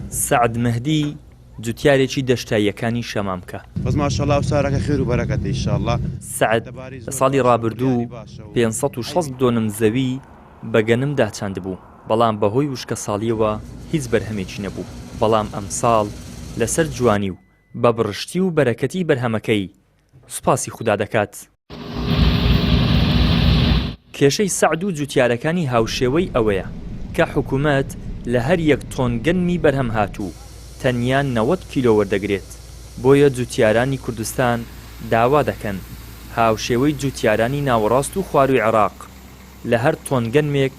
سەعد مەهدی، جوتیارێکی دەشتاییەکانی شەمامکە. بەس ماشەڵا ئەو سارەکە خێر و بەرەکەتە ئیشاڵا. سەعد لە ساڵی ڕابردوو 560 دۆنم زەوی بە گەنم داچاندبوو، بەڵام بەهۆی وشکەساڵییەوە هیچ بەرهەمێکی نەبوو، بەڵام ئەمساڵ لەسەر جوانی و بە بڕشتی و بەرەکەتی بەرهەمەکەی سوپاسی خودا دەکات. کێشەی سەعد و جوتیارەکانی هاوشێوەی ئەوەیە کە حکومەت لە هەر یەک تۆن گەنمی بەرهەمهاتوو تەنیا 90 کیلۆ وەردەگرێت، بۆیە جوتیارانی کوردستان داوا دەکەن هاوشێوەی جوتیارانی ناوەڕاست و خوارووی عێراق لە هەر تۆن گەنمێک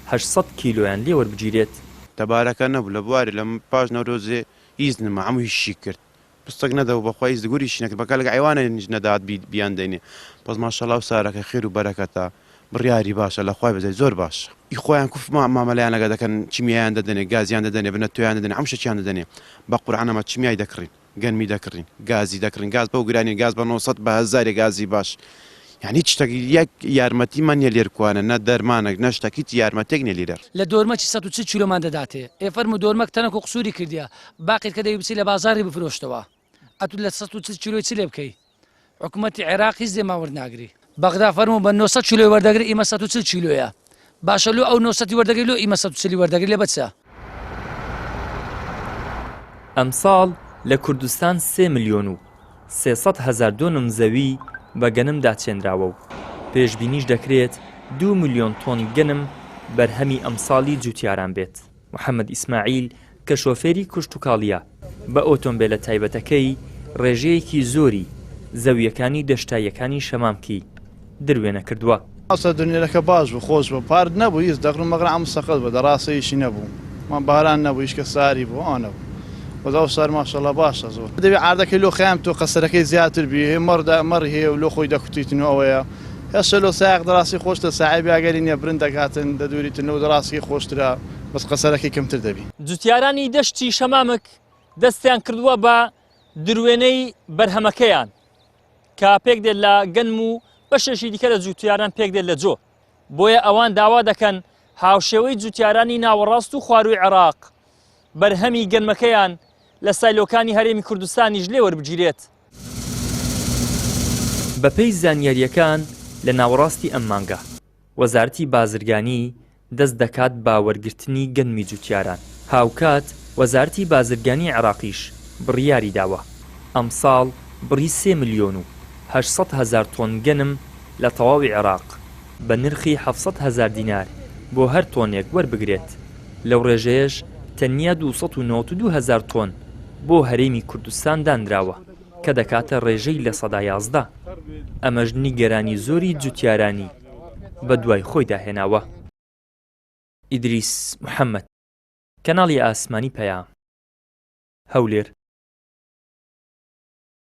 800 کیلۆیان لێ وەربگیرێت. تەبارەکە نەبوو لە بواری لە پاش نەورۆزێ هیچ نما هەموو هیچی کرد پستەک نەدەبوو بەخوا هیچ گوریشی نەکرد بەکە لەگە عیوانە نیش نەدات بیان دەینێ بەس ماشەڵا و سارەکە خێر و بەرەکەتە بڕیاری باشە لە خوای بەزای زۆر باشە ئی خۆیان کوف مامەلەیان لەگە دەکەن چیمیایان دەدەنێ گازیان دەدەنێ بنە تۆیان دەدەنێ هەموو شتێکیان دەدەنێ بە قورعان ئەمە چیمیای دەکڕین گەنمی دەکڕین گازی دەکڕین گاز بەو گرانی گاز بە 900 بە هەزارێ گازی باش یعنی هیچ شتێک یەک یارمەتیمان نیە لێرکوانە نە دەرمانێک نە شتێک هیچ یارمەتێک نیە لیرە. لە دۆرمەکی 140 کیلۆمان دەداتێ ئێ فەرموو دۆرمەک تەنەک و قسوری کردیە باقیت کە دەبی بچی لە بازاڕی بفرۆشتەوە ئەتو لە 140 کیلۆی چ لێ بکەی حکومەتی عێراق هیچ لێمان وەرناگری بەغدا فەرموو بە 900 کیلۆی وەردەگری ئیمە 140 کیلۆیە باشە لۆ ئەو 900 وەردەگری لۆ ئیمە 140 وەردەگری لە بەچە. ئەمساڵ لە کوردستان سێ ملیۆن و 300 هەزار دۆنم زەوی بە گەنم داچێنراوە و پێشبینیش دەکرێت دوو ملیۆن تۆن گەنم بەرهەمی ئەمساڵی جوتیاران بێت. محەمەد ئیسماعیل کە شۆفێری کشتوکاڵییە، بە ئۆتۆمبێلە تایبەتەکەی ڕێژەیەکی زۆری زەوییەکانی دەشتاییەکانی شەمامکی دروێنە کردووە. ئەوسا دنیەکە باش بوو خۆش بوو پارت نەبوو هیچ دەغل و مەغل عەم سەقەت بوو دەڕاسە ئیشی نەبوو ما باران نەبوو ئیشکە ساری بوو ئەوە نەبوو بەس ئەو سار ماشەڵا باشە زۆر دەبی عاردەکەی لۆ خەیام تۆ قەسەرەکەی زیاتر بی هێ مەڕ مەڕ هەیە و لۆ خۆی دەکوتیتن و ئەوەیە هێشتا لۆ سایەق دەڕاستی خۆشترە ساعی بیاگەری نیە برند دەکاتن دەدوریتن لۆ دەڕاستی خۆشترە بەس قەسەرەکەی کەمتر دەبی. جوتیارانی دەشتی شەمامک دەستیان کردووە بە دروێنەی بەرهەمەکەیان کە پێکدێت لە گەنم و بەشێکی دیکە لە جوتیاران پێکدێت لە جۆ، بۆیە ئەوان داوا دەکەن هاوشێوەی جوتیارانی ناوەڕاست و خوارووی عێراق بەرهەمی گەنمەکەیان لە سایلۆکانی هەرێمی کوردستانیش لێ وەربگیرێت. بەپێی زانیارییەکان لە ناوەڕاستی ئەم مانگە، وەزارەتی بازرگانی دەست دەکات بە وەرگرتنی گەنمی جوتیاران، هاوکات وەزارەتی بازرگانی عێراقیش بڕیاریداوە، ئەمساڵ بڕی سێ ملیۆن و 800 هەزار تۆن گەنم لە تەواوی عێراق بە نرخی 700 هەزار دینار بۆ هەر تۆنێک وەربگرێت، لەو ڕێژەیەش تەنیا 292 هەزار تۆن بۆ هەرێمی کوردستان دانراوە کە دەکاتە ڕێژەی 11%، ئەمەش نیگەرانی زۆری جوتیارانی بەدوای خۆیدا هێناوە. ئیدریس محەمەد، کەناڵی ئاسمانی پەیام، هەولێر.